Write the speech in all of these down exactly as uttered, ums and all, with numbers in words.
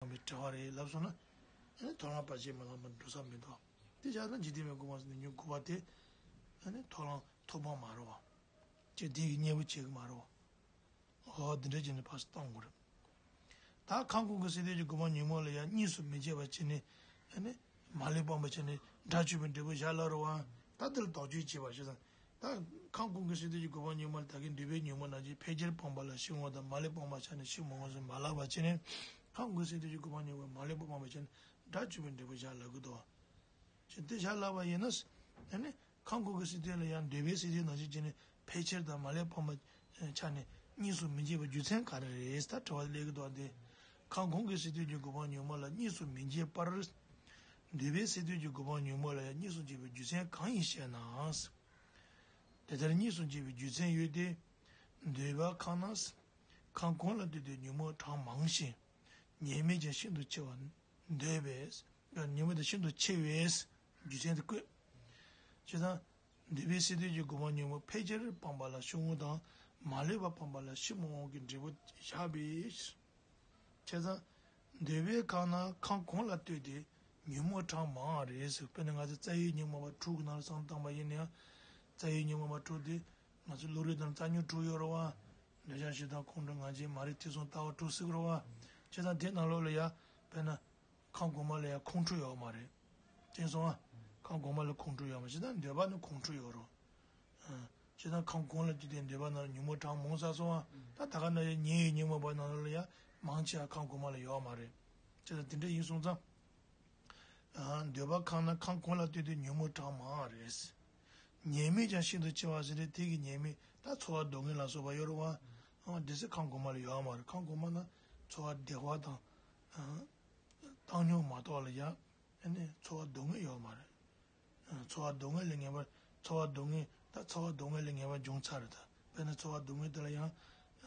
པའི་དྲི་བ་རེད་ལབ་སོང་ན། ཨ་ནི་ཐོག་ལམ་བར་ཆད་མ་ལངས་པར་འགྲོ་ས་མི་འདུག་དེ་བྱས་ན་འཇིག་རྟེན་པའི་སྒོ་མ་ཟེར་ནས་ཉོན་དགུ་པ་དེ། ཨ་ནི་ཐོག་ལམ་ཐོག་མ་མ་རེད་བ། ཅེས་དེ་གི་གཉེན་པོ་བྱེད་ཀྱི་མ་རེད་བ། འོ་འདི་འདྲ་བྱས་ནས་ཕར་བཏང་དགོས་རེད། ད་ཁམས་གོང་གི་སྲིད་དོན་གྱི་རྒོལ་བ་ཉོན་མོངས་ལ་ཡང་གཉིས་སུ་མི་འབྱེད་པར་བྱས་ནས། ཨ་ནི་མ་ལུས་སྤངས་པར་བྱས་ནས་དགྲ་བཅོམ་པའི་འབྲས་བུ་བཞག་ལབ་རེད་བ། ད་འདི་ལ་དོགས་གཅོད་བྱེད་པ་ཞིག་དང་། ད་ཁམས་གོང་གི་སྲིད་དོན་གྱི་རྒོལ་བ་ཉོན་མོངས་ལ་ད་གིན་འདོད་པའི་ཉོན་མོངས་ནང་བཞིན་ཕལ་ཆེར་སྤངས་པ་ལ་ཕྱིར་འོང་དང་མ་ལུས་སྤངས་པར་བྱས་ནས་ཕྱིར་མི་འོང་ཟེར་མ་ལབ་པར་བྱས་ནས། ཁམས་གོང་གི་སྲིད་དོན་གྱི་རྒོལ་བ་ཉོན་མོངས་མ་ལུས་པ་སྤངས་པར་བྱས་ནས་དགྲ་བཅོམ་པའི་འབྲས་བུ་བཞག་ལབ་ཀྱི་འདུག་བ། ཅེས་དེ་བཞག་ལབ་པ་ཡིན་ན། ཨ་ནི་ཁམས་གོང་གི་སྲིད་དོན་ལ་ཡང་འདོད་པའི་སྲིད་དོན་ནང་བཞིན་བྱས་ནས་ཕལ་ཆེར་དང་མ་ལུས་སྤངས་པ་ཆ་ནས་གཉིས་སུ་མི་འབྱེད་པའི་རྒྱུ་མཚན་ག་རེ་རེད། ད་དྲི་བ་སླེབས་ཀྱི་འདུག་སྟེ། ཁམས་གོང་གི་སྲིད་དོན་གྱི་རྒོལ་བ་ཉོན་མོངས་ལ་གཉིས་སུ་མི་འབྱེད་པར། འདོད་པའི་སྲིད་དོན་གྱི་རྒོལ་བ་ཉོན་མོངས་ལ་ཡང་གཉིས་སུ་འབྱེད་པའི་རྒྱུ་མཚན་གང་ཡིན་ཞེ་ན། དེ་ལྟར་གཉིས་སུ་འབྱེད་པའི་རྒྱུ་མཚན་ཡོད་དེ། འདོད་པ་ཁམས་ན། ཁམས་གོང་ལ་ལྟོས་ཏེ་ཉོན་མོངས་གྲངས་མང་ཞིང་། ཉེས་དམིགས་ཀྱང་ཤིན་ཏུ་ཆེ་བ། འདོད་པས། ཉོན་མོངས་དེ་ཤིན་ཏུ་ཆེ་བས། རྒྱུ་མཚན་དེ་བཀོད། བྱས་ཙང་། འདོད་པའི་སྲིད་དོན་གྱི་རྒོལ་བ་ཉོན་མོངས་ཕལ་ཆེར་སྤངས་པ་ལ་ཕྱིར་འོང་དང་མ་ལུས་པ་སྤངས་པ་ལ་ཕྱིར་མི་འོང་གི་འབྲས་བུ་བཞག་པས། བྱས་ཙང་། འདོད་པའི་ཁམས་ན་ཁམས་གོང་ལ་ལྟོས་ཏེ་ཉོན་མོངས་གྲངས་མང་བ་རེད་ཟེར། དཔེར་ན་ང་ཚོ་རྩ་བའི་ཉོན་མོངས་པ་དྲུག་གི་ནང་ལ་བསམ་བཏང་པ་ཡིན་ན་ཡང་། རྩ་བའི་ཉོན་མོངས་པ་དྲུག་དེ་ང་ཚོ་བློ་རིག་དང་རྩ་ཉོན་དྲུག་ཡོད་རེད་བ། འདོད་ཆགས་ཞེ་སྡང་ཁོང་ཁྲོ་ང་རྒྱལ་མ་རིག་ཐེ་ཚོམ་ལྟ་བ་དྲུག་ཟེར་གི་རེད་བ། བྱས་ཙང་དེ་ནང་ལོགས་ལ་ཡང་དཔེར་ན། ཁམས་གོང་མ་ལ་ཡང་ཁོང་ཁྲོ་ཡོད་མ་རེད། དེ་སོང་ང་། ཁམས་གོང་མ་ལ་ཁོང་ཁྲོ་ཡོད་མ་རེད། བྱས་ཙང་འདོད་པ་ནི་ཁོང་ཁྲོ་ཡོད་རེད། ཨ། བྱས་ཙང་ཁམས་གོང་ལ་ལྟོས་ཏེ་འདོད་པ་ན་ཉོན་མོངས་གྲངས་མང་ས་སོང་ང་། ད་ད་ག་ན་ཡང་ཉེ་བའི་ཉོན་མོངས་པ་ནང་ལ་ཡང་མང་ཆེ་བ་ཁམས་གོང་མ་ལ་ཡོད་མ་རེད། བྱས་ཙང་དེ་འདྲ་ཡིན་སོང་ཙང་། ཨ། འདོད་པ་ཁམས་ན་ཁམས་གོང་ལ་ལྟོས་ཏེ་ཉོན་མོངས་གྲངས་མང་བ་རེད། ཉེས་དམིགས་ཀྱང་ཤིན་ཏུ་ཆེ་བ་ཟེར་ཏེ་དེ་གི་ཉེས་དམིགས་ད་ཚོར་བ་སྡུག་བསྔལ་ལ་སོགས་པ་ཡོད་རེད་བ། ཨ། དེ་ཚོ་ཁམས་གོང་མ་ལ་ཡོད་མ་རེད། ཁམས་གོང་མ་ན་ཚོར་བ་བདེ་བ་དང་། ཨ། བཏང་སྙོམས་མ་གཏོགས་ལ་ཡང་། ཨ་ནི་ཚོར་བ་སྡུག་བསྔལ་ཡོད་མ་རེད། ཨ། ཚོར་བ་སྡུག་བསྔལ་ལས་ངེས་པར་ཚོར་བ་སྡུག་བསྔལ་ད་ཚོར་བ་སྡུག་བསྔལ་ལས་ངེས་པར་འབྱུང་ཚར་རེད་ད། དཔེར་ན་ཚོར་བ་སྡུག་བསྔལ་དེ་ལ་ཡང་།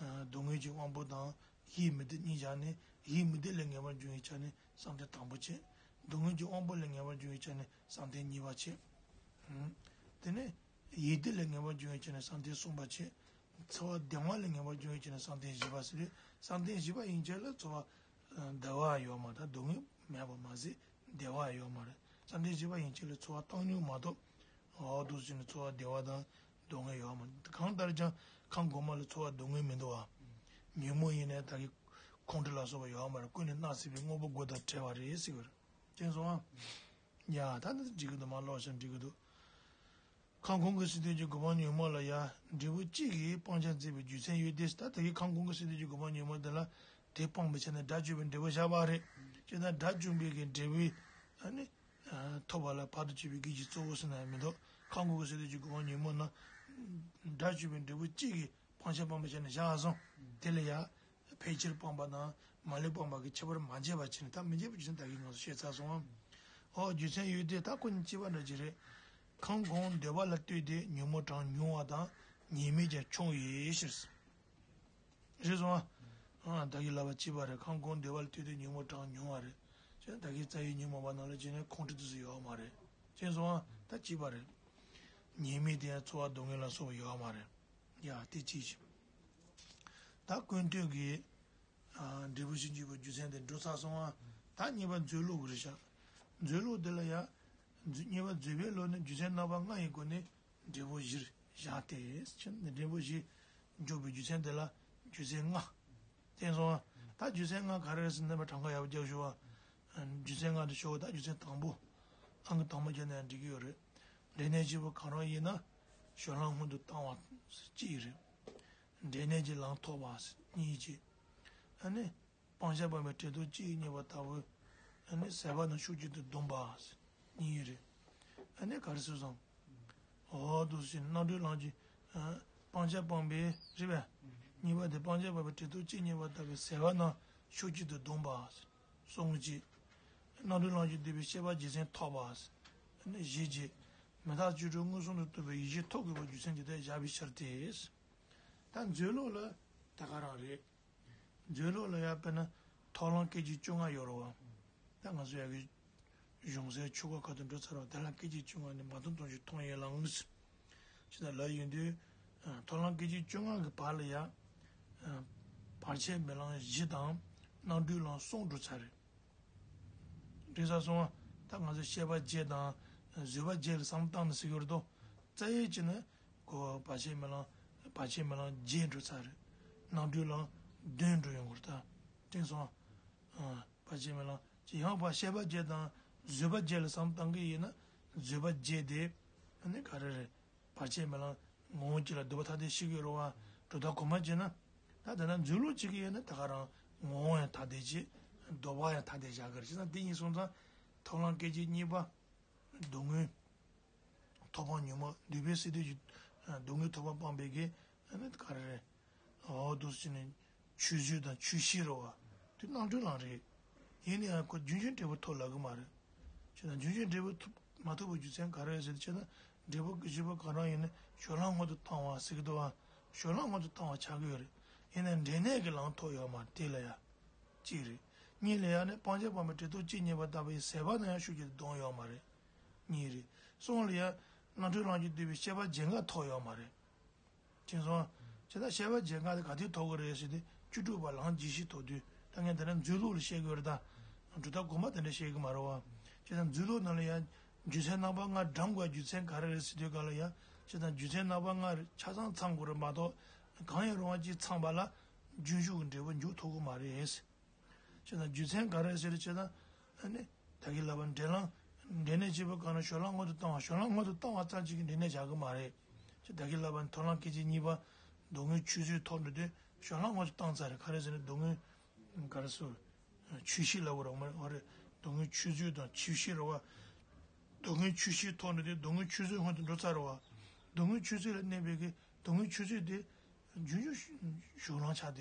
ཨ། སྡུག་བསྔལ་གྱི་དབང་པོ་དང་ཡིད་མི་བདེ་གཉིས་བཞག་ནས་ཡིད་མི་བདེ་ལས་ངེས་པར་འབྱུང་བའི་ཆ་ནས་བསམ་གཏན་དང་པོ་བྱེད། སྡུག་བསྔལ་གྱི་དབང་པོ་ལས་ངེས་པར་འབྱུང་བའི་ཆ་ནས་བསམ་གཏན་གཉིས་པ་བྱེད། ཨ། དེ་ནས་ཡིད་བདེ་ལས་ངེས་པར་འབྱུང་བའི་ཆ་ནས་བསམ་གཏན་གསུམ་པ་བྱེད། ཚོར་བ་བདེ་བ་ལས་ངེས་པར་འབྱུང་བའི་ཆ་ནས་བསམ་གཏན་བཞི་པ་ཟེར་རེད། བསམ་གཏན་བཞི་པ་ཡན་ཆད་ལ་ཚོར་བ་བདེ་བ་ཡོད་མ་རེད། སྡུག་བསྔལ་མེད་པ་མ་ཟད་བདེ་བ་ཡོད་མ་རེད། བསམ་གཏན་བཞི་པ་ཡན་ཆད་ལ་ཚོར་བ་བཏང་སྙོམས་མ་གཏོགས། འོ་འདུག་ཟེར་ནས་ཚོར་བ་བདེ་བ་དང་སྡུག་བསྔལ་ཡོད་མ་རེད། གང་ལྟར་ཀྱང་ཁམས་གོང་མ་ལ་ཚོར་བ་སྡུག་བསྔལ་མི་འདུག་བ། ཉོན་མོངས་ཡིན་ནའི་ད་གི་ཁོང་ཁྲོ་ལ་སོགས་པ་ཡོད་མ་རེད། ཀུན་ནས་སྣང་སྲིད་པའི་དངོས་པོ་དགུ་དང་བྲལ་བ་རེད་ཟེར་གི་རེད། མཁྱེན་སོང་ཨ། ཡ་ད་ནི་འགྲིག་གི་འདུག་མ་ཀློག་ཤག་འགྲིག་གི་འདུག་ཁམས་གོང་གི་སྲིད་དོན་གྱི་རྒོལ་བ་ཉོན་མོངས་ལ་ཡང་འབྲས་བུ་གཅིག་གིས་སྤང་བྱར་མཛད་པའི་རྒྱུ་མཚན་ཡོད་དེ། ད་ལྟ་གི་ཁམས་གོང་གི་སྲིད་དོན་གྱི་རྒོལ་བ་ཉོན་མོངས་དེ་ལ་དེ་སྤངས་པའི་ཆ་ནས་དགྲ་བཅོམ་པའི་འབྲས་བུ་བཞག་པ་རེད། བྱས་ན་དགྲ་བཅོམ་པའི་གི་འབྲས་བུ་ཨ་ནི་ཐོབ་པ་ལ་བར་དུ་གཅོད་པའི་གེགས་ཀྱི་གཙོ་བོ་ཟེར་ན་ཡང་མི་འདུག་ཁམས་གོང་གི་སྲིད་དོན་གྱི་རྒོལ་བ་ཉོན་མོངས་ན་དགྲ་བཅོམ་པའི་འབྲས་བུ་གཅིག་གིས་སྤང་བྱ་སྤངས་པའི་ཆ་ནས་བཞག་སོང་། དེ་ལ་ཡང་། ཕལ་ཆེར་སྤངས་པ་དང་མ་ལུས་སྤངས་པ་གི་ཁྱད་པར་མ་འབྱེད་པ་བྱས་ནས་ད་མི་འབྱེད་པའི་རྒྱུ་མཚན་ད་གིན་ང་ཚོ་བཤད་ཚར་སོང་ངམ། ཨོ་རྒྱུ་མཚན་ཡོད་དེ་ད་ཁོ་གཉིས་གཅིག་པ་འདྲ་ཅིག་རེད། ཁམས་གོང་འདོད་པ་ལ་ལྟོས་ཏེ་ཉོན་མོངས་གྲངས་ཉུང་བ་དང་ཉེས་དམིགས་ཀྱང་ཆུང་བའི་ཕྱིར། རེད་སོང་ཨ། ད་གིན་ལབ་པ་གཅིག་པ་རེད། ཁམས་གོང་འདོད་པ་ལ་ལྟོས་ཏེ་ཉོན་མོངས་གྲངས་ཉུང་བ་རེད། བྱས་ན་ད་གིན་རྩ་བའི་ཉོན་མོངས་པ་ནང་ལ་བྱས་ན་ཁོང་ཁྲོ་དེ་ཚོ་ཡོད་མ་རེད། མཁྱེན་སོང་ཨ། ད་གཅིག་པ་རེད། ཉེས་དམིགས་དེ་ཡང་ཚོར་བ་སྡུག་བསྔལ་ལ་སོགས་པ་ཡོད་མ་རེད། ཡ་དེ་གཅིག་བྱས། ད་ཀུན་བཏུས་ཀྱི། ཨ། འབྲས་བུ་གཞིར་གྱུར་པའི་རྒྱུ་མཚན་དེ་འགྲོ་ཚར་སོང་ང་། ད་གཉིས་པ་མཛོད་ལུགས་ཀྱི་རེད་ཤག་མཛོད་ལུགས་འདི་ལ་ཡང་། མཛོད། གཉིས་པ་མཛོད་པའི་ལུགས་ནི་རྒྱུ་མཚན་རྣམ་པ་ལྔ་ཡི་སྒོ་ནས་འབྲས་བུ་བཞིར་བཞག་སྟེ། འབྲས་བུ་བཞི་འཇོག་པའི་རྒྱུ་མཚན་དེ་ལ་རྒྱུ་མཚན་ལྔ། བསྟན་སོང་ང་། ད་རྒྱུ་མཚན་ལྔ་ག་རེ་རེད་ཟེར་ན་མ་གྲངས་ཀ་ཡག་པོ་རྒྱག་ཤོག་ཨ། རྒྱུ་མཚན་ལྔ་དེ་ཤོག་ད་རྒྱུ་མཚན་དང་པོ། ཨང་ཀི་དང་པོ་བརྒྱབ་ན་ཡང་འགྲིག་གི་ཡོད་རེད། འབྲས་གནས་བཞི་པོ་གང་རུང་ཡིན་ན། སྤྱོད་ལམ་སྔོན་དུ་བཏང་བ་གཅིག་རེད། འབྲས་གནས་ཀྱི་ལམ་ཐོབ་པ་གཉིས་ཀྱིས། ཨ་ནི། སྤང་བྱ་སྤངས་པའི་གྲོལ་སྡུག་གཅིག་རྙེད་པ་ལྟ་བུ། ཨ་ནི་ཟད་པ་རྣམས་ཕྱོགས་གཅིག་ཏུ་བསྡོམས་པ་གཉིས་རེད། ཨ་ནི་ག་རེ་ཟེར་སོང་། འོ་འདུག་སེ་རྣམ་གྲོལ་ལམ་གྱི། ཨ། སྤང་བྱ་སྤངས་པའི་རེད་པས། གཉིས་པ་དེ་སྤང་བྱ་སྤངས་པའི་གྲོལ་སྡུག་གཅིག་རྙེད་པ་ལྟ་བུའི་ཟད་པ་རྣམས་ཕྱོགས་གཅིག་ཏུ་བསྡོམས་པ། གསུམ་གྱིས། རྣམ་གྲོལ་ལམ་གྱིས་བསྡུས་པའི་ཤེས་པ་རྗེས་མཚན་ཐོབ་པ། ཨ་ནི་བཞི་གྱིས། མི་རྟག་བཅུ་དྲུག་མངོན་སུམ་དུ་རྟོགས་པའི་ཡེ་ཤེས་ཐོབ་དགོས་པའི་རྒྱུ་མཚན་གྱིས་དེ་བཞག་པའི་ཕྱིར་ཏེ། ད་མཛོད་ལུགས་ལ་ད་ག་རང་རེད། མཛོད་ལུགས་ལ་ཡང་དཔེར་ན་ཐོག་ལམ་སྐད་ཅིག་བཅོ་ལྔ་ཡོད་རེད་བ། ད་ང་ཚོ་ཡ་གི་གཞུང་སའི་ཆོས་སྐོར་ཁག་ཏུ་འགྲོ་ཚར་བ་དེ་ལ་སྐད་ཅིག་བཅོ་ལྔ་ནས་མ་མཐོང་དོན་ཞིག་མཐོང་ཡོད་ལ་ངུས། ཅི་ལྟར་ལབ་ཡོང་དུས། ཐོག་ལམ་སྐད་ཅིག་བཅོ་ལྔ་གི་བར་ལ་ཡང་། བར་ཆད་མེད་ལམ་བཞི་དང་རྣམ་གྲོལ་ལམ་གསུམ་འགྲོ་ཚར་རེད། འགྲིག་ས་སོང་བ། ད་ང་ཚོ་ཤེས་པ་བརྒྱད་དང་བཟོད་པ་བརྒྱད་ལ་བསམ་བློ་བཏང་ནས་ཟེར་གྱི་ཡོད་རེད་དོ། རྩ་ཡས་ཀྱི་ནི་གོ་བར་ཆད་མེད་ལམ། བར་ཆད་མེད་ལམ་བརྒྱད་འགྲོ་ཚར་རེད། རྣམ་གྲོལ་ལམ་བདུན་འགྲོ་ཡོང་གི་རེད་ད། དེང་སོང་བ། བར་ཆད་མེད་ལམ་ཅི་ཡང་བ་ཤེས་པ་བརྒྱད་དང་བཟོད་པ་བརྒྱད་ལ་བསམ་བློ་བཏང་གི་ཡིན་ན། བཟོད་པ་བརྒྱད་དེ་ཨ་ནི་ག་རེ་རེད། བར་ཆད་མེད་ལམ་ངོ་བོ་གཅིག་ལ་སྡུད་པ་ཐ་དད་ཤེས་ཀྱི་ཡོད་རེད་བ། གྲུབ་མཐའ་གོང་མ་བྱས་ན། ད་དེ་ན་འཛོལ་ལུགས་གཅིག་གི་ཡོད་ན་ད་ག་རང་ངོ་བོ་ཡང་ཐ་དད་བྱེད། ལྡོག་པ་ཡང་ཐ་དད་བཞག་གི་རེད། བྱས་ཙང་དེ་ཡིན་སོང་ཙང་མཐོང་ལམ་སྐད་ཅིག་གཉིས་པ། སྡུག་བསྔལ་ཐོབ་དབང་ཉོན་མོངས་འདུས་པའི་སྲིད་དུ་སྡུག་བསྔལ་ཐོབ་དབང་སྤངས་པའི་གི་ཨ་ནི་ག་རེ་རེད། འོ་འདུག་སེ་བྱས་ནས་ཆོས་བཟོད་དང་ཆོས་ཤེས་རེད་བ། དེ་རྣམ་གྲོལ་ལམ་རེད། ཡིན་ན་ཡང་ཁོ་རྒྱུན་ཆད་འབྲས་བུ་ཐོབ་ལབ་གི་མ་རེད། བྱས་ཙང་རྒྱུན་ཆད་འབྲས་བུ་ཐོབ་མ་ཐོབ་པའི་རྒྱུ་མཚན་ག་རེ་རེད་ཟེར་བྱས་ན། འབྲས་བུ་གི་བཞི་པོ་གང་རང་ཡིན་ན་ཕྱོགས་ལྷུང་མངོན་དུ་བཏང་བ་ཟེར་གི་འདུག་བ། ཕྱོགས་ལྷུང་མངོན་དུ་བཏང་བ་ཆགས་ཀྱི་ཡོད་རེད། ཡིན་ན་འབྲས་གནས་ཀྱི་ལམ་ཐོབ་ཡོད་མ་རེད། དེ་ལ་ཡ། གཅིག་རེད། གཉིས་ལ་ཡང་ནི་སྤང་བྱ་སྤངས་པའི་བྲལ་དོར་གཅིག་རྙེད་པ་ལྟ་བུའི་ཟད་པ་ན་ཡང་ཤུགས་ཀྱིས་སྡོམ་ཡོད་མ་རེད། གཉིས་རེད། གསུམ་ལ་ཡང་རྣམ་གྲོལ་ལམ་གྱིས་བསྡུས་པའི་ཤེས་པ་རྗེས་འགག་ཐོབ་ཡོད་མ་རེད། དེང་སང་། ཇི་ལྟར་ཤེས་པ་རྗེས་འགག་དེ་ག་དུས་ཐོབ་ཀྱི་རེད་ཟེར་ཏེ་བཅུ་དྲུག་པ་ལམ་ཇི་ཤེས་ཐོབ་དུས། ད་ངས་དེ་འདྲ་འཛོལ་ལུགས་ལ་བཤད་ཀྱི་ཡོད་རེད་ད། གྲུབ་མཐའ་གོང་མ་དེ་འདྲ་བཤད་ཀྱི་མ་རེད་བ། ཇི་ལྟར་འཛོལ་ལུགས་ནང་ལ་ཡང་། རྒྱུ་མཚན་རྣམ་པ་ལྔ་འགྲངས་དགོས་རྒྱུ་མཚན་ག་རེ་རེད་ཟེར་དུས་ག་ལ་ཡང་། ཇི་ལྟར་རྒྱུ་མཚན་རྣམ་པ་ལྔ་ཆ་ཚང་ཚང་དགོས་རེད་མ་གཏོགས། གང་ཡང་རུང་བ་གཅིག་ཚང་པ་ལ། རྒྱུན་ཞུགས་ཀྱི་འབྲས་བུ་འཇུག་ཐུབ་ཀྱི་མ་རེད། ཇི་ལྟར་རྒྱུ་མཚན་ག་རེ་ཟེར་ཇི་ལྟར། ཨ་ནི། ད་གིན་ལབ་པ་འབྲས་ལམ། འབྲས་གནས་བྱེད་པ་གང་རུང་ཕྱོགས་ལྷུང་མངོན་དུ་བཏང་བ། ཕྱོགས་ལྷུང་མངོན་དུ་བཏང་བ་ཙམ་གཅིག་གིས་འབྲས་གནས་བཞག་གི་མ་རེད། ཅེས་ད་གིན་ལབ་པ་མཐོང་ལམ་སྐད་ཅིག་གཉིས་པ། སྡུག་བསྔལ་ཆོས་བཟོད་ཐོབ་འགྲོ་དུས་ཕྱོགས་ལྷུང་མངོན་དུ་བཏང་ཚར་རེད། ག་རེ་ཟེར་ན་སྡུག་བསྔལ། ག་རེ་ཟེར། ཆོས་ཤེས་ལབ་དགོས་རེད་མ་རེད། འོ་རེད། སྡུག་བསྔལ་ཆོས་བཟོད་དང་ཆོས་ཤེས་རེད་བ། སྡུག་བསྔལ་ཆོས་ཤེས་ཐོབ་འགྲོ་དུས་སྡུག་བསྔལ་ཆོས་བཟོད་སྔོན་དུ་འགྲོ་ཚར་རེད་བ། སྡུག་བསྔལ་ཆོས་བཟོད་ལ་གནས་པའི་གི་སྡུག་བསྔལ་ཆོས་བཟོད་དེ། རྒྱུན་ཞུགས་ཞུགས་ལམ་ཆགས་བསྡད་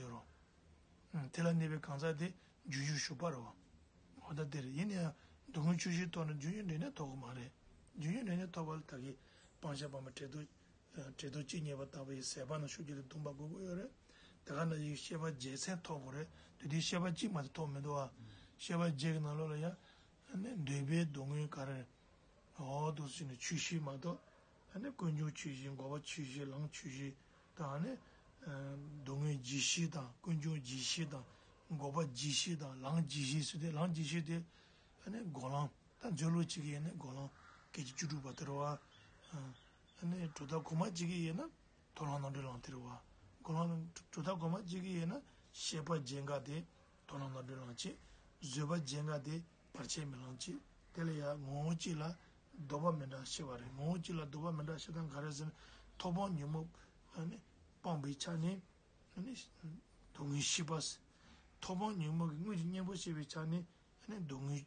རེད། དེ་ལ་གནས་པའི་གང་ཟག་དེ་རྒྱུན་ཞུགས་ཞུགས་པ་རེད་བ། འོ་ད་དེ་རེད། ཡིན་ན་ཡང་སྡུག་བསྔལ་ཆོས་ཤེས་ཐོབ་ན་རྒྱུན་ཞུགས་འབྲས་གནས་ཐོབ་ཀྱི་མ་རེད། རྒྱུན་ཞུགས་འབྲས་གནས་ཐོབ་པ་ལ་ད་གིན་སྤང་བྱ་སྤངས་པའི་བྲལ་དོར། བྲལ་དོར་གཅིག་རྙེད་པ་ལྟ་བུའི་ཟད་པ་ན་ཤུགས་ཀྱིས་སྡོམ་པ་དགོས་ཀྱི་ཡོད་རེད། དེ་ག་ནང་བཞིན་ཤེས་པ་རྗེས་མཚན་ཐོབ་དགོས་རེད། དེ་དུས་ཤེས་པ་གཅིག་མ་གཏོགས་ཐོབ་མི་འདུག་བ། ཤེས་པ་རྗེས་ཀྱི་ནང་ལོགས་ལ་ཡང་། འདོད་པའི་སྡུག་བསྔལ་ག་རེ། འོ་འདུག་སེ་བྱས་ནས་ཆོས་ཤེས་མ་གཏོགས། ཨ་ནི་ཀུན་འབྱུང་ཆོས་ཤེས། འགོག་པ་ཆོས་ཤེས། ལམ་ཆོས་ཤེས་དང་། ཨ་ནི་སྡུག་བསྔལ་རྗེས་ཤེས་དང་། ཀུན་འབྱུང་རྗེས་ཤེས་དང་། འགོག་པ་རྗེས་ཤེས་དང་། ལམ་རྗེས་ཤེས་ཟེར་ཏེ། ལམ་རྗེས་ཤེས་དེ་ཨ་ནི་འགོག་ལམ། ད་འཛོལ་ལུགས་གཅིག་གི་ཡིན་ན་འགོག་ལམ་སྐད་ཅིག་བཅུ་དྲུག་པ་དེ་རེད་བ། ཨ་ནི་གྲུབ་མཐའ་གོང་མ་གཅིག་གི་ཡིན་ན། མཐོང་ལམ་རྣམ་གྲོལ་ལམ་དེ་རེད་བ། འགོག་ལམ་གྲུབ་མཐའ་གོང་མ་གཅིག་གི་ཡིན་ན་ཤེས་པ་རྗེས་འགག་དེ་མཐོང་ལམ་རྣམ་གྲོལ་ལམ་གཅིག། བཟོད་པ་རྗེས་འགག་དེ་བར་ཆད་མེད་ལམ་གཅིག། དེ་ལ་ཡང་ངོ་བོ་གཅིག་ལ་ལྡོག་པ་མི་འདྲ་ཤེས་པ་རེད། ངོ་བོ་གཅིག་ལ་ལྡོག་པ་མི་འདྲ་ཤེས་སྟངས་ག་རེ་ཟེར་ན། ཐོབ་དབང་ཉོན་མོངས་ཨ་ནི་སྤངས་པའི་ཆ་ནས་ཨ་ནི་སྡུག་བསྔལ་ཤེས་པ། ཐོབ་དབང་ཉོན་མོངས་ཀྱི་དངོས་ཀྱི་གཉེན་པོ་ཤེས་པའི་ཆ་ནས་ཨ་ནི་སྡུག་བསྔལ་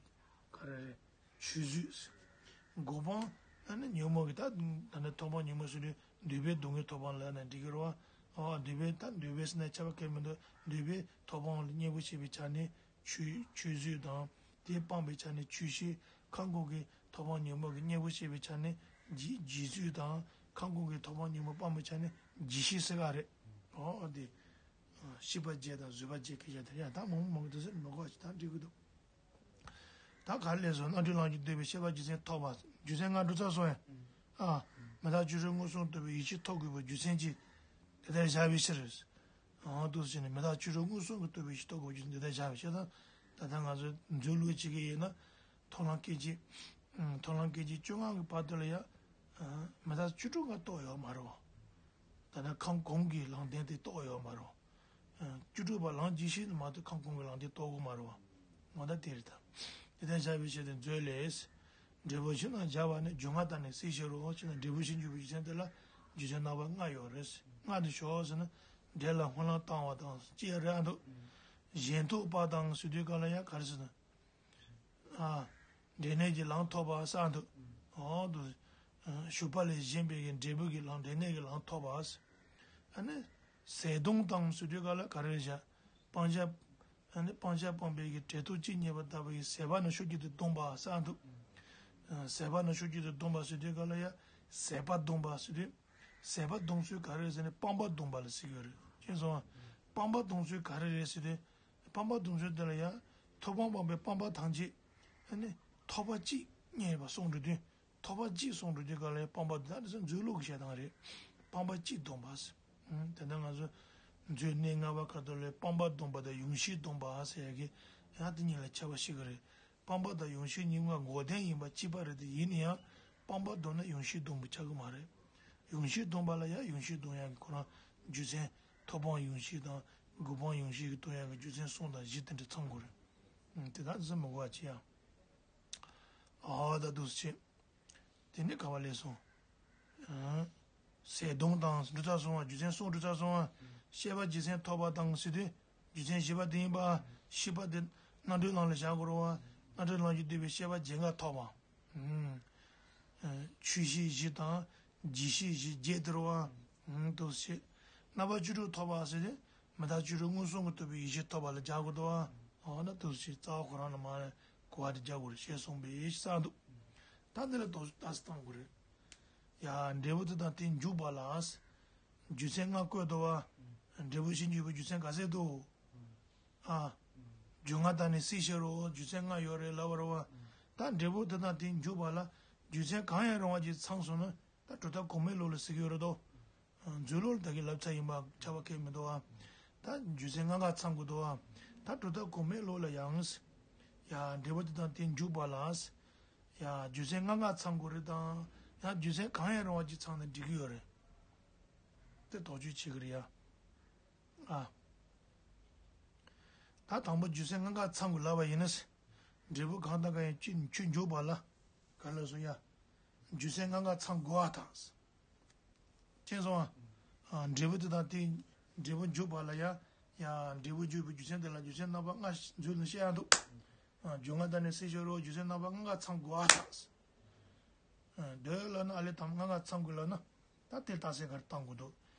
ག་རེ་རེད། ཆོས་བཟོད། འགོག་སྤང་ཨ་ནི་ཉོན་མོངས་ཀྱི་ད་ད་ནི་ཐོབ་དབང་ཉོན་མོངས་ཟེར་དུས་འདོད་པའི་སྡུག་བསྔལ་ཐོབ་དབང་ལབ་ན་འགྲིག་གི་རེད་བ། འོ་འདོད་པའི་ད་འདོད་པའི་ཟེར་ན་ཁྱབ་པ་ཁྱབ་མི་འདུག་འདོད་པའི་ཐོབ་དབང་ལ་གཉེན་པོ་ཤེས་པའི་ཆ་ནས་ཆོས་ཆོས་བཟོད་དང་། དེ་སྤངས་པའི་ཆ་ནས་ཆོས་ཤེས། ཁམས་ཀུན་གྱི་ཐོབ་དབང་ཉོན་མོངས་ཀྱི་གཉེན་པོ་ཤེས་པའི་ཆ་ནས་རྗེས་རྗེས་བཟོད་དང་། ཁམས་ཀུན་གྱི་ཐོབ་དབང་ཉོན་མོངས་སྤངས་པའི་ཆ་ནས་རྗེས་ཤེས་ཟེར་ག་རེད། འོ་དེ། ཤེས་པ་བརྒྱད་དང་བཟོད་པ་བརྒྱད་སྐད་ཆ་དེ་ཡང་ད་མང་པོ་མང་པོ་དེ་ཚོ་མི་དགོས་ཅིག་ད་འགྲིག་གི་འདུག་ད་ག་ལས་སོ། རྣམ་གྲོལ་ལམ་གྱིས་བསྡུས་པའི་ཤེས་པ་རྒྱུ་མཚན་ཐོབ་པ། རྒྱུ་མཚན་ལྔ་འགྲོ་ཚར་སོང་ཡ། ཨ། མི་རྟག་བཅུ་དྲུག་མངོན་སུམ་རྟོགས་པའི་ཡེ་ཤེས་ཐོབ་དགོས་པའི་རྒྱུ་མཚན་གྱིས་དེ་ལྟར་བཞག་པའི་ཕྱིར། ཨང་དུ་ཕྱིན་ནས་མི་རྟག་བཅུ་དྲུག་མངོན་སུམ་གྱིས་རྟོགས་པའི་ཡེ་ཤེས་ཐོབ་དགོས་པའི་རྒྱུ་མཚན་དེ་ལྟར་བཞག་པའི་ཕྱིར་དང་། ད་ལྟ་ང་ཚོ་མཛོད་ལུགས་གཅིག་གི་ཡིན་ན། མཐོང་ལམ་སྐད་ཅིག་མཐོང་ལམ་སྐད་ཅིག་བཅོ་ལྔ་གི་བར་དུ་ལ་ཡ། མི་རྟག་བཅུ་དྲུག་ག་རྟོགས་ཡོད་མ་རེད། ད་ལྟ་ཁམས་གོང་གི་ལམ་བདེན་དེ་རྟོགས་ཡོད་མ་རེད། བཅུ་དྲུག་པ་ལམ་རྗེས་ཤེས་མ་གཏོགས་ཁམས་གོང་གི་ལམ་བདེན་རྟོགས་དགོས་མ་རེད་བ། ངོ་ད་དེ་རེད་ད། དེ་ལྟར་བཞག་པའི་ཕྱིར་ཏེ། མཛོད་ལས། འབྲས་བུ་བཞི་རྣམས་སྦྱར་བ་ནི། རྒྱུ་ལྔ་དག་ནི་གསལ་ཕྱིར་རོ། ཞེ་ན་འབྲས་བུ་བཞི་འཇུག་པའི་རྒྱུ་མཚན་དེ་ལ་རྒྱུ་མཚན་རྣམ་པ་ལྔ་ཡོད་རེད། ལྔ་དེ་ཞོག་ཟེར་ན། འབྲས་ལ་སྨོན་ལམ་བཏང་བ་དང་ཅི་ཡང་རེད་ཨ་འདུག་གཞན་ཐོབ་པ་དང་ཟེར་དུས་ག་ལ་ཡ་ག་རེ་ཟེར་ན། ཨ། འབྲས་གནས་ཀྱི་ལམ་ཐོབ་པ་ཟེར་འདུག་འོ་འདུག་ཞུགས་པ་ལས་གཞན་པའི་གི་འབྲས་བུ་གི་ལམ། འབྲས་གནས་ཀྱི་ལམ་ཐོབ་པ་ཟེར། ཨ་ནི། ཟད་སྡོམ་དང་ཟེར་དུས་ག་ལ་ག་རེ་བཞག་སྤང་བྱ། ཨ་ནི་སྤང་བྱ་སྤངས་པའི་གི་བྲལ་དོར་གཅིག་རྙེད་པ་ལྟ་བུའི་ཟད་པ་ན་ཤུགས་ཀྱིས་དེ་སྡོམ་པ་ཟེར་འདུག་ཟད་པ་ན་ཤུགས་ཀྱིས་དེ་སྡོམ་པ་ཟེར་དུས་ག་ལ་ཡ། ཟད་པ་སྡོམ་པ་ཟེར་དུས། ཟད་པ་སྡོམ་ཚུལ་ག་རེ་ཟེར་ནས་སྤངས་པ་སྡོམ་པ་ལ་ཟེར་གྱི་ཡོད་རེད། ཅེས་སོང་བ། སྤངས་པ་སྡོམ་ཚུལ་ག་རེ་རེད་ཟེར་དུས། སྤངས་པ་སྡོམ་ཚུལ་དེ་ལ་ཡང་། ཐོབ་དབང་སྤངས་པའི་སྤངས་པ་ཐམས་ཅད། ཨ་ནི། ཐོབ་པ་གཅིག་རྙེད་པ་སོང་འགྲོ་དུས། ཐོབ་པ་གཅིག་སོང་འགྲོ་དུས་ག་ལ་ཡང་སྤངས་པ་དེ་དག་དེ་ཚོ་མཛོད་ལུགས་ཀྱི་བཤད་སྟངས་རེད། སྤངས་པ་གཅིག་སྡོམ་པ་ཟེར། ཨུམ། དེ་ནས་ང་ཚོ། མཛོད་གནས་ལྔ་པ་ཁ་ཐོག་ལ་སྤངས་པ་སྡོམ་པ་དང་ཡོངས་ཤེས་སྡོམ་པ་ཟེར་ཡ་གི། ཡང་དེ་གཉིས་ལ་ཁྱད་པར་ཤེས་ཀྱི་རེད། སྤངས་པ་དང་ཡོངས་ཤེས་གཉིས་ཀ་འགོག་བདེན་ཡིན་པ་གཅིག་པ་རེད་དེ། ཡིན་ན་ཡང་སྤངས་པ་བསྡོམས་ན་ཡོངས་ཤེས་བསྡོམས་པ་ཆགས་ཀྱི་མ་རེད། ཡོངས་ཤེས་བསྡོམས་པ་ལ་ཡང་ཡོངས་ཤེས་བསྡོམས་ཡག་གི་ཁོ་རང་རྒྱུ་མཚན་ཐོབ་སྤངས་ཡོངས་ཤེས་དང་འགོག་སྤངས་ཡོངས་ཤེས་ཀྱི་བསྡོམས་ཡག་གི་རྒྱུ་མཚན་གསུམ་དང་བཞི་དེ་འདྲ་ཚང་དགོས་རེད། ཨང་། དེ་དག་ཚང་མི་དགོས་པ་ཅི་ཡང་། ཨ་ད་འདུག་སེ་བྱས། དེ་ནས་ག་བ་ལས་སོང་། ཨ། ཟད་སྡོམ་དང་འགྲོ་ཚར་སོང་བ། རྒྱུ་མཚན་གསུམ་འགྲོ་ཚར་སོང་བ། ཤེས་པ་རྒྱུ་མཚན་ཐོབ་པ་དང་ཟེར་དུས་རྒྱུ་མཚན་བཞི་པ་དེ་ཡིན་པ། ཤེས་པ་དེ་རྣམ་གྲོལ་ལམ་ལ་བཞག་དགོས་རེད་བ། རྣམ་གྲོལ་ལམ་གྱིས་བསྡུས་པའི་ཤེས་པ་རྒྱུན་འགག་ཐོབ་པ། ཨ། ཆོས་ཤེས་བཞི་དང་རྒྱུ་ཤེས་བཞི་བརྒྱད་དེ་རེད་བ། ཨ། འདུག་སེ་བྱས། རྣམ་པ་བཅུ་དྲུག་ཐོབ་པ་ཟེར་དུས་མི་རྟག་བཅུ་དྲུག་མངོན་སུམ་གྱིས་རྟོགས་པའི་ཡེ་ཤེས་ཐོབ་པ་ལ་སྦྱར་དགོས་འདུག་བ། འོ་ན་འདུག་སེ་བྱས་རྩ་བ་ཁོ་རང་ལ་མར་གོ་བ་དེ་རྒྱག་དགོས་རེད། ཞེས་གསུངས་པས་ཞེས་གསུངས་འདུག་ད་འདི་ལ་དོགས་ལྟ་ས་བཏང་དགོས་རེད། ཡ། འབྲས་བུ་དེ་དང་དེ་འཇུག་པ་ལ། རྒྱུ་མཚན་ལྔ་བཀོད་འདུག་བ། འབྲས་བུ་ཤིན་འཇུག་པའི་རྒྱུ་མཚན་ག་ཚད་འདུག་ཨ། རྒྱུ་ལྔ་དག་ནི་སྲིད་ཕྱིར་རོ། རྒྱུ་མཚན་ལྔ་ཡོད་རེད་ལབ་པ་རེད་བ། ད་འབྲས་བུ་དེ་དང་དེ་འཇུག་པ་ལ་རྒྱུ་མཚན་གང་ཡང་རུང་བ་ཅིག་ཚང་སོང་ན། ད་གྲུབ་མཐའ་གོང་མའི་ལུགས་ལ་ཟེར་གྱི་ཡོད་རེད་དོ། མཛོད་ལུགས་ལ་ད་གིན་ལབ་ཚར་ཡིན་པ་ཁྱབ་པ་ཁེལ་མི་འདུག་ཨ། ད་རྒྱུ་མཚན་ལྔ་ཀ་ཚང་དགོས་འདུག་ཨ། ད་གྲུབ་མཐའ་གོང་མའི་ལུགས་ལ་ཡང་། ཡ། འབྲས་བུ་དེ་དང་དེ་འཇུག་པ་ལ། ཡ། རྒྱུ་མཚན་ལྔ་ཀ་ཚང་དགོས་རེད་དང་། ཡང་རྒྱུ་མཚན་གང་ཡང་རུང་བ་ཅིག་ཚང་ན་འགྲིག་གི་ཡོད་རེད། དེ་དོགས་གཅོད་བྱེད་ཀྱི་རེད་ཡ། ཨ། ད་དང་པོ་རྒྱུ་མཚན་ལྔ་ཀ་ཚང་དགོས་ལབ་པ་ཡིན་ན། འབྲས་བུ་གང་དང་གང་ཡང་ཆོས་ཆོས་འཇུག་པ་ལ། ག་ལ་སོང་ཡ། རྒྱུ་མཚན་ལྔ་ཀ་ཚང་དགོས་པ་དང་། མཁྱེན་སོང་ཨ། ཨ། འབྲས་བུ་དེ་དང་དེ། འབྲས་བུ་འཇུག་པ་ལ་ཡ། ཡ། འབྲས་བུ་འཇུག་པའི་རྒྱུ་མཚན་དེ་ལ་རྒྱུ་མཚན་རྣམ་པ་ལྔ་མཛོད་ལ་བཤད་ཡ་འདུག་ཨ། རྒྱུ་ལྔ་དག་ནི་སྲིད་ཕྱིར་རོ། རྒྱུ་མཚན་རྣམ་པ་ལྔ་ཀ་ཚང་དགོས་པ་དང་། ཨ། འདོད་ལ་ན་ཨ་ལས་དང་ལྔ་ཀ་ཚང་དགོས་ལབ་ན། ད་དེར་རྟགས་གསལ་ག་རེ་བཏང་དགོས་འདུག་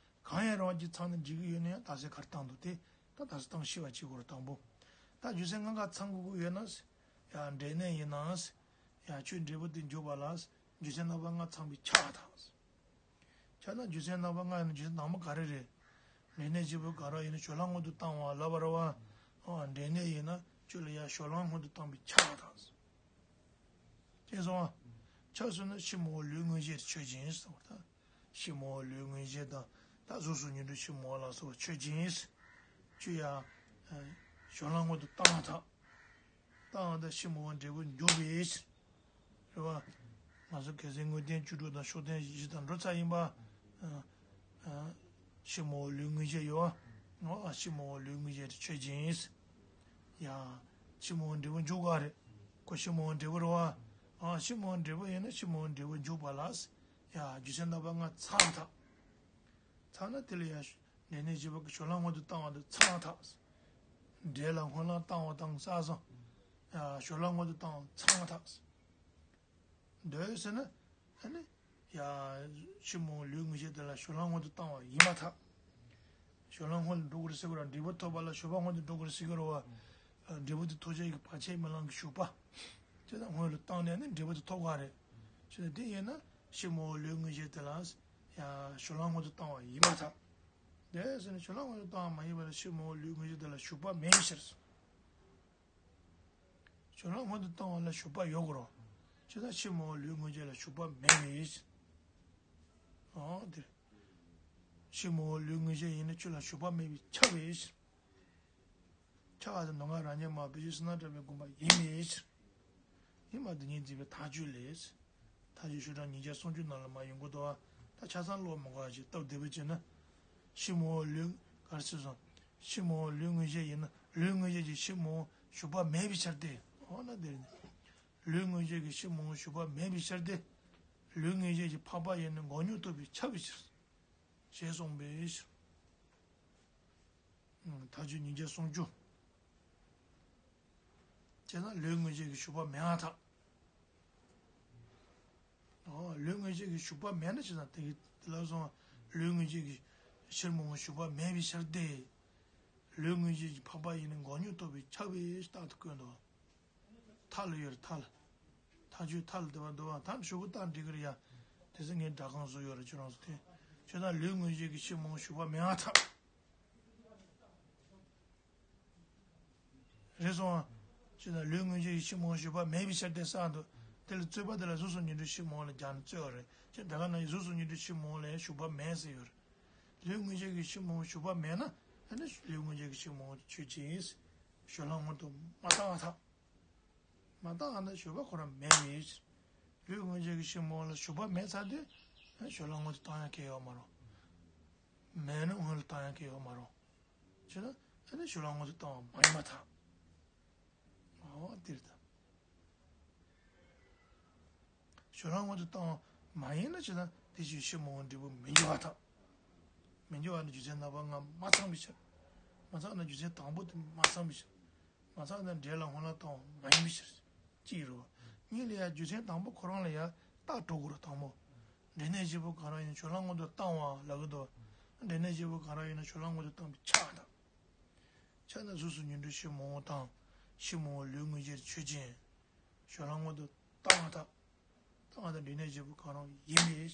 གང་ཡང་རུང་བ་ཅིག་ཚང་ན་འགྲིག་གི་ཡོད་ན་ཡང་རྟགས་གསལ་ག་རེ་བཏང་འདུག་དེ་ད་རྟགས་གསལ་བཏང་ཤེས་པ་བྱེད་དགོས་རེད་དང་པོ། ད་རྒྱུ་མཚན་ལྔ་ཀ་ཚང་དགོས་ཀྱི་ཡོད་ན། ཡ། འབྲས་གནས་ཡིན་ན། ཡ། ཆོས་འབྲས་བུ་དེ་འཇུག་པ་ལ། རྒྱུ་མཚན་རྣམ་པ་ལྔ་ཚང་བའི་ཆ་དང་། ཆ་ན་རྒྱུ་མཚན་རྣམ་པ་ལྔ་ཡིན་ན་རྒྱུ་མཚན་དང་པོ་ག་རེ་རེད། འབྲས་གནས་བཞི་པོ་ག་རེ་ཡིན་ན་ཕྱོགས་ལྷུང་མངོན་དུ་བཏང་བ་ལབ་པ་རེད་བ། འོ། འབྲས་གནས་ཡིན་ན་ཆོས་ལ་ཡ་ཕྱོགས་ལྷུང་མངོན་དུ་བཏང་བའི་ཆ་དང་། མཁྱེན་སོང་ཨ། ཆ་ཟེར་ན་ཕྱི་མ་འོག་ལུས་དངོས་གཞི་ཆོས་ཅན་ཟེར་བ་དང་། ཕྱི་མ་འོག་ལུས་དངོས་གཞི་དང་། ད་གཟུགས་སོགས་ཉིད་སྒྲོན་ཕྱི་མ་འོག་ལ་སོགས་པ་ཆོས་ཅན། ཆོས་ཡ། ཕྱོགས་ལྷུང་མངོན་དུ་བཏང་བ་དང་། བཏང་བ་དང་ཕྱི་མ་འོག་འབྲས་བུ་འཇུག་པའི། རེད་བ། ང་ཚོ་གལ་སྲིད་དངོས་བསྟན་བཅུ་དྲུག་དང་ཕྱོགས་བསྟན་བཞི་དང་འགྲོ་ཚར་ཡིན་པ། ཨ། ཨ། ཕྱི་མ་འོག་ལུས་དངོས་གཞི་ཡོད་བ། ཨ། ཕྱི་མ་འོག་ལུས་དངོས་གཞི་ཆོས་ཅན། ཡ། ཕྱི་མ་འོག་འབྲས་བུ་འཇུག་པ་རེད། ཁོ་ཕྱི་མ་འོག་འབྲས་བུ་རེད་བ། ཨ། ཕྱི་མ་འོག་འབྲས་བུ་ཡིན་ན་ཕྱི་མ་འོག་འབྲས་བུ་འཇུག་པ་ལ། ཡ། རྒྱུ་མཚན་རྣམ་པ་ལྔ་ཚང་ཐག་ཚང་ན་དེ་ལ་ཡ། འབྲས་གནས་བཞི་པོ་གི་ཕྱོགས་ལྷུང་མངོན་དུ་བཏང་བ་དེ་ཚང་ཐག་འབྲས་ལ་སྔོན་ལྷུང་བཏང་བ་དང་ས་སོང་། ཡ། ཕྱོགས་ལྷུང་མངོན་དུ་བཏང་བ་ཚང་ཐག་འདོད་ཟེར་ན། ཨ་ནི། ཡ། ཕྱི་མ་འོག་ལུས་དངོས་གཞི་དེ་ལ་ཕྱོགས་ལྷུང་མངོན་དུ་བཏང་བ་ཡིན་པར་ཐལ། ཕྱོགས་ལྷུང་སྔོན་ལ་འགྲོ་དགོས་རེད་ཟེར་གི་རེད་བ། འབྲས་བུ་ཐོབ་པ་ལ་ཞུགས་པ་སྔོན་དུ་འགྲོ་དགོས་རེད་ཟེར་གི་རེད་བ། འབྲས་བུ་དེ་ཐོབ་བྱེད་ཀྱི་བར་ཆད་རྨི་ལམ་གྱི་ཞུགས་པ། དེ་དང་སྔོན་ལ་བཏང་ནས་ནི་འབྲས་བུ་དེ་ཐོབ་ག་རེད། བྱས་ན་དེ་ཡིན་ན་ཕྱི་མ་འོག་ལུས་དངོས་གཞི་དེ་ལ། ཡ། ཕྱོགས་ལྷུང་སྔོན་དུ་བཏང་བ་ཡིན་པར་ཐལ། དེ་ཟེར་ན་ཕྱོགས་ལྷུང་སྔོན་དུ་བཏང་བ་མ་ཡིན་པ་ལ་ཕྱི་མ་འོག་ལུས་དངོས་གཞི་དེ་ལ་ཞུགས་པ་མེད་ཕྱིར། ཕྱོགས་ལྷུང་སྔོན་དུ་བཏང་བ་ལ་ཞུགས་པ་ཡོད་དགོས་རེད། བྱས་ཙང་ཕྱི་མ་འོག་ལུས་དངོས་གཞི་ལ་ཞུགས་པ་མེད་པས། ཨོ་དེ། ཕྱི་མ་འོག་ལུས་དངོས་གཞི་ཡིན་ན་ཆོས་ལ་ཞུགས་པ་མེད་པས་ཁྱབ་པས། ཁྱབ་པ་དེ་མདོ་སྔགས་རང་རྒྱལ་མ་བུ་ཆེན་བསོད་ནམས་གྲགས་པའི་དགོངས་པ་ཡིན་པས། ཡིན་པ་དེ་ཉིད་འཛིན་པའི་མཐའ་དཔྱོད་ལས། མཐའ་དཔྱོད་ཤོག་གྲངས་ཉིས་བརྒྱ་སུམ་ཅུ་ནང་ལ་མར་ཡོང་གི་འདུག་བ། ད་ཆ་ཚང་ཀློག་མི་དགོས་པ་ཞིག་སྟབས་བདེ་པོ་བྱས་ན། ཕྱི་མ་འོག་ལུས་ག་རེ་ཟེར་སོང་། ཕྱི་མ་འོག་ལུས་དངོས་གཞི་ཡིན་ན་ལུས་དངོས་གཞི་གི་ཕྱི་མ་འོག་ཞུགས་པ་མེད་པའི་ཕྱིར་ཏེ། འོ་ན་དེ་ནི། ལུས་དངོས་གཞི་གི་ཕྱི་མ་འོག་ཞུགས་པ་མེད་པའི་ཕྱིར་ཏེ། ལུས་དངོས་གཞི་གི་འཕགས་པ་ཡིན་ན་འགོག་སྙོམས་རྟོགས་པས་ཁྱབ་པའི་ཕྱིར། ཞེས་གསུངས་པས། མཐའ་དཔྱོད་ཉིས་བརྒྱ་སུམ་ཅུ། བྱས་ན་ལུས་དངོས་གཞི་གི་ཞུགས་པ་མེད་པར་ཐལ། ཨོ། ལུས་དངོས་གཞི་གི་ཞུགས་པ་མེད་ན་བྱས་ཙང་དེ་གི་དེ་ལ་སོང་བ་ལུས་དངོས་གཞི་གི་ཕྱིར་མ་འོག་ཞུགས་པ་མེད་པའི་ཕྱིར་ཏེ། ལུས་དངོས་གཞི་གི་འཕགས་པ་ཡིན་ན་འགོག་སྙོམས་རྟོགས་པས་ཁྱབ་པས་རྟག་ཏུ་བཀོད་འདུག་མཐའ་ལ་ཡོད་རེད་མཐའ་ལ། མཐའ་དཔྱོད་མཐའ་ལ་འདུ་བ་འདུ་བ་མཐའ་ཞུགས་པ་རྟགས་འགྲིག་གི་རེད་ཡ། དེ་ཚེ་ངས་སྒྲ་གང་བཟོ་ཡོད་རེད་ཁྱོད་རང་ཚོ་དེ། བྱས་ཙང་ལུས་དངོས་གཞི་གི་ཕྱིར་མ་འོག་ཞུགས་པ་མེད་པར་ཐལ། རེད་སོང་ཨ། ཅེ་ན་ལུས་དངོས་གཞི་ཡི་ཕྱིར་མ་འོག་ཞུགས་པ་མེད་པའི་ཕྱིར་ཏེ་གསུངས་འདུག་དེ་ལ་རྩོད་པ་དེ་ལ་གཟུགས་སོགས་ཉིད་སྒྲོན་ཕྱིར་མ་འོག་ལ་སྦྱར་ནས་རྩོད་པ་རེད། ཅེས་ད་ག་ནང་གཟུགས་སོགས་ཉིད་སྒྲོན་ཕྱིར་མ་འོག་ལ་ཡང་ཞུགས་པ་མེད་ཟེར་ཡོད་རེད། ལུས་དངོས་གཞི་གི་ཕྱིར་མ་འོག་ཞུགས་པ་མེད་ན་ཨ་ནི་ལུས་དངོས་གཞི་གི་ཕྱིར་མ་འོག་ཆོས་ཅན། ཕྱོགས་ལྷུང་མངོན་དུ་མ་བཏང་བར་ཐལ། མ་ བཏང་ན་ཞུགས་པ་ཁོ་རང་མེད་པའི་ཕྱིར། ལུས་དངོས་གཞི་གི་ཕྱི་མ་ལ་ཞུགས་པ་མེད་ཚར་དུས་ཞོར་ལྷག་མངོན་དུ་བཏང་ཡང་གལ་ཡོད་མ་རེད། མེད་ན་སྔོན་ལ་བཏང་ཡང་གལ་ཡོད་མ་རེད། བྱས་ན་ཨ་ནི་ཞོར་ལྷག་མངོན་དུ་བཏང་བ་མ་ཡིན་པར་ཐལ། འོ་དེ་རེད་ད། ཞོར་ལྷག་མངོན་དུ་བཏང་བ་མ་ཡིན་ན་བྱས་ན་དེ་བཞིན་ཕྱི་མ་འབྲས་བུ་མི་འགྱུར་བར་ཐལ། མི་འགྱུར་བ་ནི་རྒྱུ་མཚན་རྣམ་པ་ལྔ་མ་ཚང་བའི་ཕྱིར། མ་ཚང་ན་རྒྱུ་མཚན་དང་པོ་དེ་མ་ཚང་བའི་ཕྱིར། མ་ཚང་ན་འབྲས་ལ་སྔོན་ལ་བཏང་བ་མ་ཡིན་པའི་ཕྱིར། གཅིག་རེད་བ། གཉིས་ལ་ཡང་རྒྱུ་མཚན་དང་པོ་ཁོ་རང་ལ་ཡང་རྟགས་སྤྲོད་དགོས་རེད་དང་པོ། འབྲས་གནས་བཞི་པོ་གང་རུང་ཡིན་ན་ཞོར་ལྷག་མངོན་དུ་བཏང་བ་ལབ་གི་འདུག་འབྲས་གནས་བཞི་པོ་གང་རུང་ཡིན་ན་ཞོར་ལྷག་མངོན་དུ་བཏང་བའི་ཆ་དང་། ཆ་ན་གཟུགས་སོགས་ཉིང་འགྲོས་ཕྱི་མ་དང་། ཕྱི་མ་ལུས་དངོས་གཞིར་ཆོས་ཅན། ཞོར་ལྷག་མངོན་དུ་བཏང་བ་དང་། བཏང་བ་དང་འབྲས་གནས་བཞི་པོ་གང་རུང་ཡིན་པའི་ཕྱིར།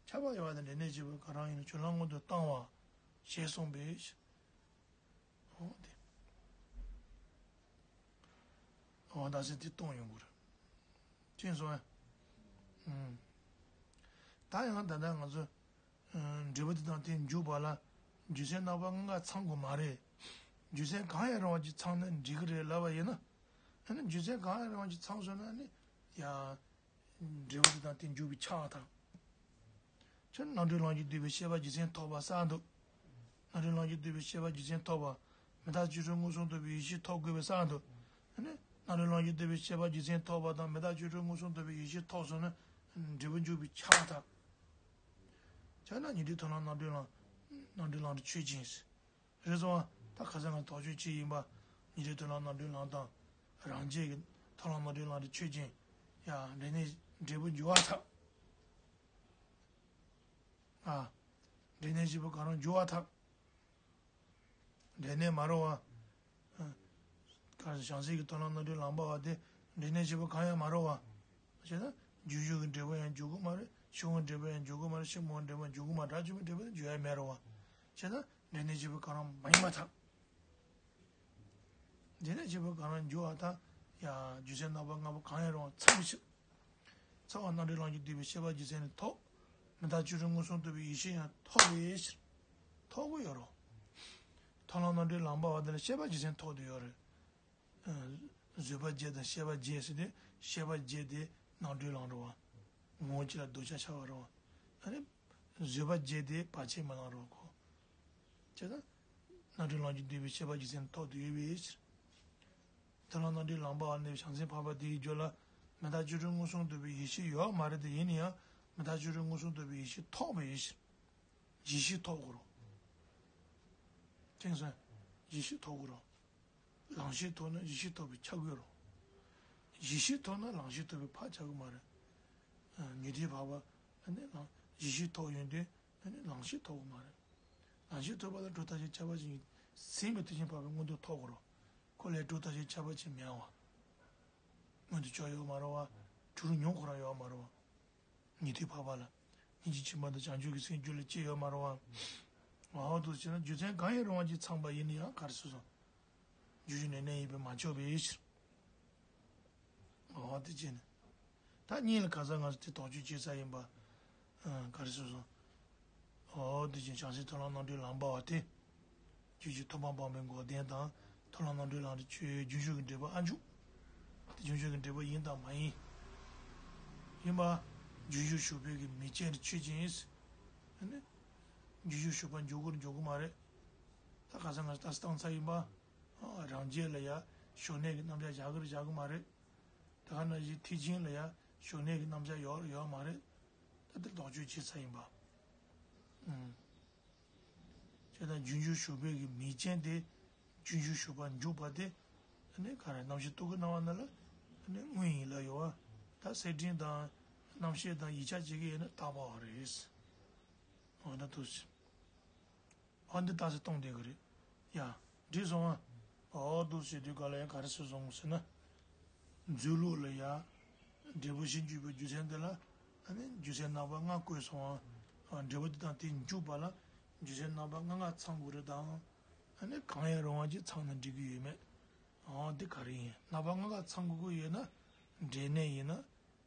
ཁྱབ་པ་ཡོད་པ་དང་འབྲས་གནས་བཞི་པོ་གང་རུང་ཡིན་ན་ཞོར་ལྷག་མངོན་དུ་བཏང་བ། ཞེས་གསུངས་པའི་ཕྱིར། འོ་དེ། འོ་ད་སེ་དེ་གཏོང་ཡོང་དགོས་རེད། ཅི་སོང་ཨ། ཨུམ། ད་ཡང་ད་ལྟ་ང་ཚོ། ཨུམ། འབྲས་བུ་དེ་དང་དེ་འཇུག་པ་ལ། རྒྱུ་མཚན་རྣམ་པ་ལྔ་ཚང་དགོས་མ་རེད། རྒྱུ་མཚན་གང་ཡང་རུང་བ་ཅིག་ཚང་ན་འགྲིག་གི་རེད་ལབ་པ་ཡིན་ན། ཨ་ནི་རྒྱུ་མཚན་གང་ཡང་རུང་བ་ཅིག་ཚང་སོང་ན་ནི། ཡ། འབྲས་བུ་དེ་དང་དེ་འཇུག་པའི་ཆ་དང་། ཁྱོད་རྣམ་གྲོལ་ལམ་གྱིས་བསྡུས་པའི་ཤེས་པ་རྒྱུ་མཚན་ཐོབ་པ་གསར་འདུག་རྣམ་གྲོལ་ལམ་གྱིས་བསྡུས་པའི་ཤེས་པ་རྒྱུ་མཚན་ཐོབ་པ། མི་རྟག་སྤྱོད་ཧྲུལ་མངོན་སུམ་རྟོགས་པའི་ཡེ་ཤེས་ཐོབ་དགོས་པའི་གསར་འདུག་ཨ་ནི་རྣམ་གྲོལ་ལམ་གྱིས་བསྡུས་པའི་ཤེས་པ་རྒྱུ་མཚན་ཐོབ་པ་དང་མི་རྟག་སྤྱོད་ཧྲུལ་མངོན་སུམ་རྟོགས་པའི་ཡེ་ཤེས་ཐོབ་སོང་ན། འབྲས་བུ་འཇུག་པའི་ཆ་དང་། ཆ་ན་ཉན་ཐོས་མཐོང་ལམ་རྣམ་གྲོལ་ལམ། རྣམ་གྲོལ་ལམ་དུ་ཆོས་ཅན། རེད་སོང་ཨ། ད་ཁ་སང་ང་དོགས་གཅོད་བྱས་ཡིན་པ། ཉན་ཐོས་མཐོང་ལམ་རྣམ་གྲོལ་ལམ་དང་། རང་རྒྱལ་གྱི་མཐོང་ལམ་རྣམ་གྲོལ་ལམ་དུ་ཆོས་ཅན། ཡ། འབྲས་གནས་འབྲས་བུ་འཇུག་པར་ཐལ། ཨ། འབྲས་གནས་བཞི་པོ་གང་རུང་འཇུག་པར་ཐལ། འབྲས་གནས་མ་རེད་བ། ཨ། ག་རེ་བྱང་སེམས་ཀྱི་མཐོང་ལམ་རྣམ་གྲོལ་ལམ་པ་བ་དེ་འབྲས་གནས་བཞི་པོ་གང་ཡང་མ་རེད་བ། བྱས་ན་རྒྱུན་ཞུགས་ཀྱི་འབྲས་བུ་ཡང་འཇུག་གི་མ་རེད། ཕྱི་མ་འབྲས་བུ་ཡང་འཇུག་གི་མ་རེད། ཕྱི་མ་འབྲས་བུ་འཇུག་གི་མ་རེད། བྱ་བྱེད་པའི་འབྲས་བུ་ཡང་འཇུག་ཡ་མེད་རེད་བ། བྱས་ན་འབྲས་གནས་བཞི་པོ་གང་རུང་མ་ཡིན་པར་ཐལ། འབྲས་གནས་བཞི་པོ་གང་རུང་འཇུག་པར་ཐལ། ཡ། རྒྱུ་མཚན་རྣམ་པ་ལྔ་པོ་གང་ཡང་རུང་བ་ཚང་བའི་ཕྱིར། ཚང་བ་རྣམ་གྲོལ་ལམ་གྱིས་བསྡུས་པའི་ཤེས་པ་རྒྱུ་མཚན་ནི་ཐོབ། མི་རྟག་སྤྱོད་ཧྲུལ་མངོན་སུམ་རྟོགས་པའི་ཡེ་ཤེས་ཡང་ཐོབ་པའི་ཕྱིར། ཐོབ་ཀྱི་ཡོད་རེད། མཐོང་ལམ་རྣམ་གྲོལ་ལམ་པ་བ་དེ་ལ་ཤེས་པ་རྒྱུ་མཚན་ཐོབ་བསྡད་ཡོད་རེད། ཨ། བཟོད་པ་བརྒྱད་དང་ཤེས་པ་བརྒྱད་ཟེར་དུས་ཤེས་པ་བརྒྱད་དེ་རྣམ་གྲོལ་ལམ་རེད་བ། ངོ་བོ་གཅིག་ལ་གདུལ་བྱ་ཤར་བ་རེད་བ། ཨ་ནི། བཟོད་པ་བརྒྱད་དེ་བར་ཆད་མེད་ལམ་རེད་བ་ཁོ། བྱས་ཙང་། རྣམ་གྲོལ་ལམ་གྱིས་བསྡུས་པའི་ཤེས་པ་རྒྱུ་མཚན་ཐོབ་བསྡད་ཡོད་པའི་ཕྱིར། མཐོང་ལམ་རྣམ་གྲོལ་ལམ་པ་བ་ནས་བྱང་སེམས་འཕགས་པ་དེའི་རྒྱུད་ལ་མི་རྟག་སྤྱོད་ཧྲུལ་མངོན་སུམ་རྟོགས་པའི་ཡེ་ཤེས་ཡོད་མ་རེད་དེ། ཡིན་ན་ཡང་མི་རྟག་སྤྱོད་ཧྲུལ་མངོན་སུམ་རྟོགས་པའི་ཡེ་ཤེས་ཐོབ་པའི་ཕྱིར། ཡེ་ཤེས་ཐོབ་དགོས་རེད། དེང་སང་ཡེ་ཤེས་ཐོབ་དགོས་རེད། ལམ་ཤེས་ཐོབ་ན་ཡེ་ཤེས་ཐོབ་པའི་ཆ་དགོས་རེད། ཡེ་ཤེས་ཐོབ་ན་ལམ་ཤེས་ཐོབ་པའི་ཕར་ཆགས་ཀྱི་མ་རེད། ཨ། ཉན་ཐོས་འཕགས་པ་ཨ་ནི་ལམ་ཡེ་ཤེས་ཐོབ་ཡོང་དུས་ཨ་ནི་ལམ་ཤེས་ཐོབ་ཀྱི་མ་རེད། ལམ་ཤེས་ཐོབ་པ་ལ་སྒྲོ་བཏགས་ཤིང་ཁྱབ་པ་ཅན་གྱི་སེམས་ཀྱི་དེ་བཞིན་འཕགས་པའི་མངོན་རྟོགས་ཐོབ་དགོས་རེད། ཁོ་ལ་སྒྲོ་བཏགས་ཤིང་ཁྱབ་པ་ཅན་མེད་པ། མངོན་དུ་གྱུར་ཡོད་མ་རེད་བ། གྲུབ་རིགས་མྱོང་ཁོ་རང་ཡོད་མ་རེད་བ། ཉན་ཐོས་འཕགས་པ་ལ། སྙིང་རྗེ་ཆེན་པོ་དང་བྱང་ཆུབ་ཀྱི་སེམས་རྒྱུད་ལ་སྐྱེས་ཡོད་མ་རེད་བ། འོ་འདུག་བྱས་ན་རྒྱུ་མཚན་གང་ཡང་རུང་བ་ཅིག་ཚང་པ་ཡིན་ན་ཡང་ག་རེ་ཟེར་སོང་། རྒྱུ་ཞུགས་ནས་གནས་ཡིན་པས་མ་ཆོག་པའི་ཕྱིར། འོ་དེ་བྱས་ནས། ད་གཉིས་ལ་ག་ས་ང་ཚོ་དེ་དོགས་གཅོད་བྱེད་ས་ཡིན་པ། ཨ། ག་རེ་ཟེར་སོང་། འོ་དེ་བཞིན་བྱང་སེམས་མཐོང་ལམ་རྣམ་གྲོལ་ལམ་པ་བ་དེ། རྒྱུད་ཀྱི་མཐོང་སྤང་སྤངས་པའི་འགོག་བདེན་དང་མཐོང་ལམ་རྣམ་གྲོལ་ལམ་དུ་ཆོས་རྒྱུན་ཞུགས་ཀྱི་འབྲས་བུ་ཨ་འཇུག་དེ་རྒྱུན་ཞུགས་ཀྱི་འབྲས་བུ་ཡིན་དང་མ་ཡིན། ཡིན་པ། རྒྱུན་ཞུགས་ཞུགས་པའི་གི་མིང་ཅན་དེ་ཆོས་ཅན་ཡིན། ཨ་ནི། རྒྱུན་ཞུགས་ཞུགས་པ་འཇོག་གི་རེད་འཇོག་གི་མ་རེད། ད་ག་ས་ང་ལྟ་སྟངས་ཚ་ཡིན་པ། རང་རྒྱལ་ལ་ཡ་ཞོགས་གནས་ཀྱི་རྣམ་གཞག་བཞག་གི་རེད་བཞག་གི་མ་རེད། ད་ག་ནང་བཞིན་ཐེག་ཆེན་ལ་ཡ་ཞོགས་གནས་ཀྱི་རྣམ་གཞག་ཡོད་རེད་ཡོད་མ་རེད། ད་དེ་ལྡོག་ཕྱོགས་ཕྱེ་ཚར་ཡིན་པ། ཨུམ། བྱས་ཙང་རྒྱུན་ཞུགས་ཞུགས་པའི་གི་མིང་ཅན་དེ། རྒྱུན་ཞུགས་ཞུགས་པ་འཇུག་པ་དེ། ཨ་ནི་ག་རེ་རྣམ་ཤེས་རྟོག་གེ་སྣང་བ་ན་ལ། ཨ་ནི་དངོས་ཡིན་ལབ་ཡོད་བ། ད་གསལ་འགྲེལ་དང་། རྣམ་ཤེས་དང་ཡིད་ཆེས་བྱེད་ཀྱི་ཡོད་ན་རྟག་པ་བ་རེད། འོ་ད་དུ། ཨ་འདི་ལྟ་ཚེ་སྟོང་བསྡད་ཀྱི་རེད། ཡ། འགྲིག་སོང་ཨ། འོ་འདུག་ཟེར་དུས་ག་ལ་ཡང་ག་རེ་ཟེར་སོང་ཟེར་ན། མཛོད་ལུགས་ལ་ཡ། འབྲས་བུ་བཞི་འཇུག་པའི་རྒྱུ་མཚན་དེ་ལ། ཨ་ནི་རྒྱུ་མཚན་རྣམ་པ་ལྔ་བཀོད་སོང་ཨ། འབྲས་བུ་དེ་དང་དེ་འཇུག་པ་ལ། རྒྱུ་མཚན་རྣམ་པ་ལྔ་ལྔ་ཚང་དགོས་རེད་དང་། ཨ་ནི་གང་ཡང་རུང་བ་ཅིག་ཚང་ན་འགྲིག་གི་ཡོད་མེད། འོ་འདི་ག་རེ་ཡིན། རྣམ་པ་ལྔ་ལྔ་ཚང་དགོས་ཀྱི་ཡོད་ན། འབྲས་གནས་ཡིན་ན།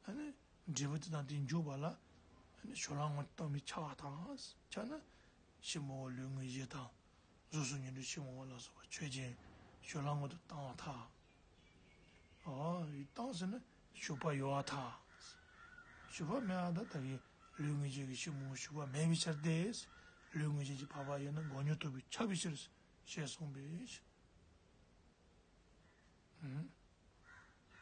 ཨ་ནི། འབྲས་བུ་དེ་དང་དེ་འཇུག་པ་ལ། ཨ་ནི་ཞོར་ལྷག་མངོན་དུ་བཏང་བའི་ཆ་དང་། ཆ་ན། ཕྱི་མ་བ་ལུས་དངོས་གཞི་དང་། གཟུགས་སོགས་ཉིང་འགྲོས་ཕྱི་མ་བ་ལ་སོགས་པ་ཆོས་ཅན། ཞོར་ལྷག་མངོན་དུ་བཏང་བ་ཐལ། ཨོ། བཏང་ ཟེར་ན་ཞུགས་པ་ཡོད་པར་ཐལ། ཞུགས་པ་མེད་པར་ཐལ། ད་གིན་ལུས་ངེས་བྱེད་ཀྱི་ཕྱི་མོ་ཞུགས་པ་མེད་པའི་ཕྱིར་ཏེ། ལུས་ངེས་བྱེད་ཀྱི་འཕགས་པ་ཡོད་ན་འགོག་ཉེན་རྟོགས་པས་ཁྱབ་པའི་ཕྱིར་ཞེས་གསུངས་པས།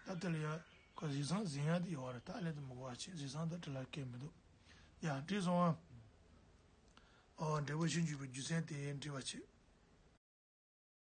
ད་དེ་ལ་ཡང་ཁོ་གཟིགས་མཚམས་ཟིན་ཡ་དེ་ཡོད་རེད། ད་ལས་དེ་མི་གོ་བ་བྱེད། གཟིགས་མཚམས་ད་དེ་ལ་སྐད་མི་འདུག། ཡང་དྲིས་སོང་ཨ། ཨོ་འབྲས་བུ་ཕྱིར་འཇུག་པའི་རྒྱུ་མཚན་དེ་འདྲི་བ་བྱེད།